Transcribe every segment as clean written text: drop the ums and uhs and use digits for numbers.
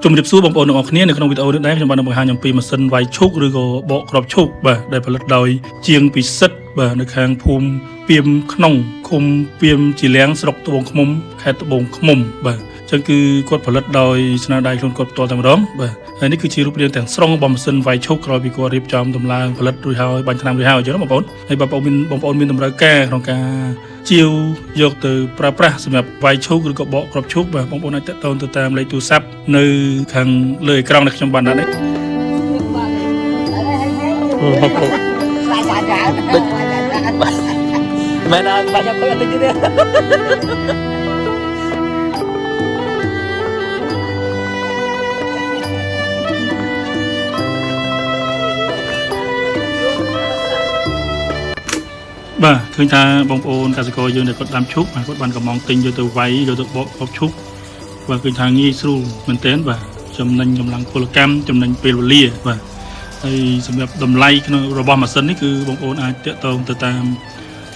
ជំរាបសួរបងប្អូនទាំងអស់គ្នានៅក្នុងវីដេអូនេះដែរខ្ញុំបាននឹងបង្ហាញអំពីម៉ាស៊ីនវាយឈូកឬក៏បកគ្រាប់ឈូកបាទដែលផលិតដោយជាងពិសិដ្ឋបាទនៅខាងភូមិពាមក្នុងឃុំពាមជីលៀងស្រុកត្បូងឃ្មុំខេត្តត្បូងឃ្មុំបាទអញ្ចឹងគឺគាត់ផលិតដោយស្នាដៃខ្លួនគាត់ផ្ទាល់តែម្ដងបាទហើយនេះគឺជារូបរាងទាំងស្រុងរបស់ម៉ាស៊ីនវាយឈូកក្រោយពីគាត់រៀបចំតម្លើងផលិតរួចហើយបាញ់ថ្នាំរួចហើយអញ្ចឹងណាបងប្អូនហើយបងប្អូនមានបងប្អូនមានតម្រូវការក្នុងការ ជាវយកទៅប្រើប្រាស់សម្រាប់វាយឈូកឬក៏បកគ្រាប់ឈូកបាទបងប្អូនអាចតាក់ទងទៅតាមលេខទូរស័ព្ទនៅខាងលើអេក្រង់ដែលខ្ញុំបានដាក់នេះ ដូចមែនអត់បាច់ចាំទៅអត់តិចទេ បាទឃើញថាបងប្អូនកសិករយើងដែលគាត់ដាំឈូកបាទគាត់បានកំងទិញយកទៅវាយយកទៅបកគ្រាប់ឈូកបាទឃើញថាងាយស្រួលមែនទែនបាទចំណេញកម្លាំងពលកម្មចំណេញពេលវេលាបាទហើយសម្រាប់តម្លៃក្នុងរបស់ម៉ាស៊ីននេះគឺបងប្អូនអាចតាក់ទងទៅតាម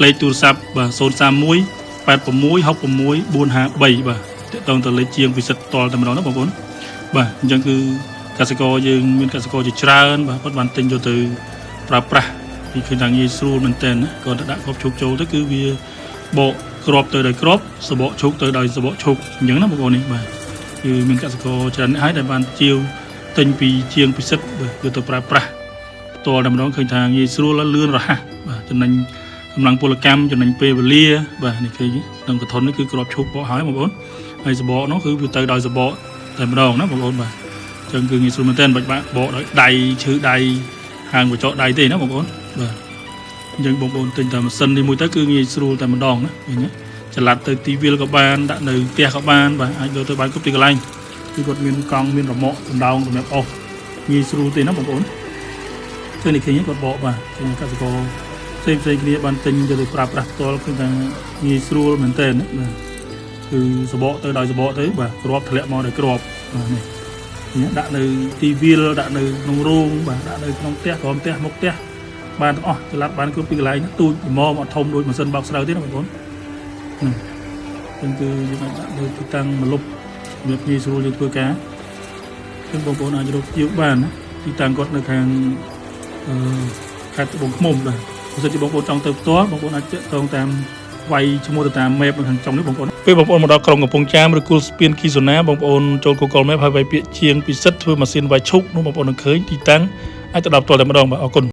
លេខទូរស័ព្ទបាទ031 86 66 453បាទតាក់ទងទៅលេខជាងពិសិដ្ឋផ្ទាល់តែម្ដងណាបងប្អូនបាទអញ្ចឹងគឺកសិករយើងមានកសិករជាច្រើនបាទគាត់បានទិញយកទៅប្រើប្រាស់ ពីឃើញថាងាយស្រួលមែនតើណាគាត់ទៅដាក់គ្រាប់ឈូកចូលទៅគឺវាបកគ្រាប់ទៅដោយគ្រាប់សបកឈូកទៅដោយសបកឈូកអញ្ចឹងណាបងប្អូននេះបាទគឺមានកសិករច្រើនអ្នកហើយដែលបានជាវទិញពីជាងពិសិដ្ឋបាទយកទៅប្រើប្រាស់ផ្ទាល់តែម្ដងឃើញថាងាយស្រួលលឿនរហ័សបាទចំណេញកម្លាំងពលកម្មចំណេញពេលវេលាបាទនេះឃើញក្នុងកធននេះគឺគ្រាប់ឈូកបកហើយបងប្អូនហើយសបកនោះគឺវាទៅដោយសបកតែម្ដងណាបងប្អូនបាទអញ្ចឹងគឺងាយស្រួលមែនតើបាច់បាក់បកដោយដៃឈឺដៃហាងបញ្ចកដៃទេណាបងប្អូនបាទ អញ្ចឹងបងប្អូនទិញតែម៉ាស៊ីននេះមួយទៅគឺងាយស្រួលតែម្ដងណាឃើញទេចល័តទៅទីវាលក៏បានដាក់នៅផ្ទះក៏បានបាទអាចយកទៅបានគ្រប់ទីកន្លែងគឺគាត់មានកង់មានរមាក់ដណ្ដងសម្រាប់អស់ងាយស្រួលទេណាបងប្អូនឃើញនេះឃើញទេគាត់បកបាទឃើញកសិករផ្សេងផ្សេងគ្នាបានទិញយកទៅប្រើប្រាស់ផ្ទាល់ឃើញថាងាយស្រួលមែនទែនណាបាទគឺសបកទៅដោយសបកទៅបាទគ្រាប់ធ្លាក់មកដោយគ្រាប់បាទនេះឃើញទេដាក់នៅទីវាលដាក់នៅក្នុងរោងបាទដាក់នៅក្នុងផ្ទះក្រោមផ្ទះមុខផ្ទះ បានទាំងអស់ចល័តបានគ្រប់ពីកន្លែងណាទូចល្មមអត់ធំដូចម៉ាស៊ីនបោកស្រូវទេណាបងប្អូនហ្នឹងអញ្ចឹងគឺយើងអាចដាក់នៅទីតាំងម្លប់សម្រាប់ងាយស្រួលយើងធ្វើការអញ្ចឹងបងប្អូនអាចរកជាវបានណាទីតាំងគាត់នៅខាងអឺខេត្តត្បូងឃ្មុំដែរបើសិនជាបងប្អូនចង់ទៅផ្ទាល់បងប្អូនអាចតាក់ទងតាមវាយឈ្មោះទៅតាម map នៅខាងចុងនេះបងប្អូនពេលបងប្អូនមកដល់ក្រុងកំពង់ចាមឬគូលស្ពានគីសូណាបងប្អូនចូល Google Map ហើយវាយពាក្យជាងពិសិដ្ឋធ្វើម៉ាស៊ីនវាយឈុកនោះបងប្អូននឹងឃើញទីតាំងអាចទៅដល់ផ្ទាល់តែម្ដងបាទអរគុណ។